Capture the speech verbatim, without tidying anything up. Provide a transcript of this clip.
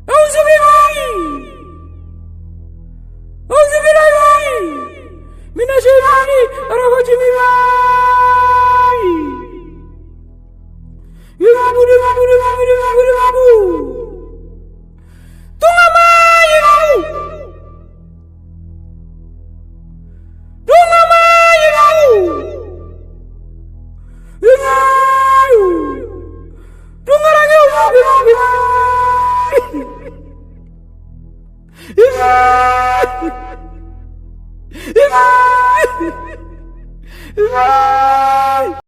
أعوذ بالله، أعوذ بالله من الشيطان الرجيم. Imamu, imamu, imamu, imamu, imamu. Tunga mai, imamu. Tunga mai, imamu. Imamu. Tunga lagi, imamu, imamu, imamu. Imamu. Imamu. Imamu.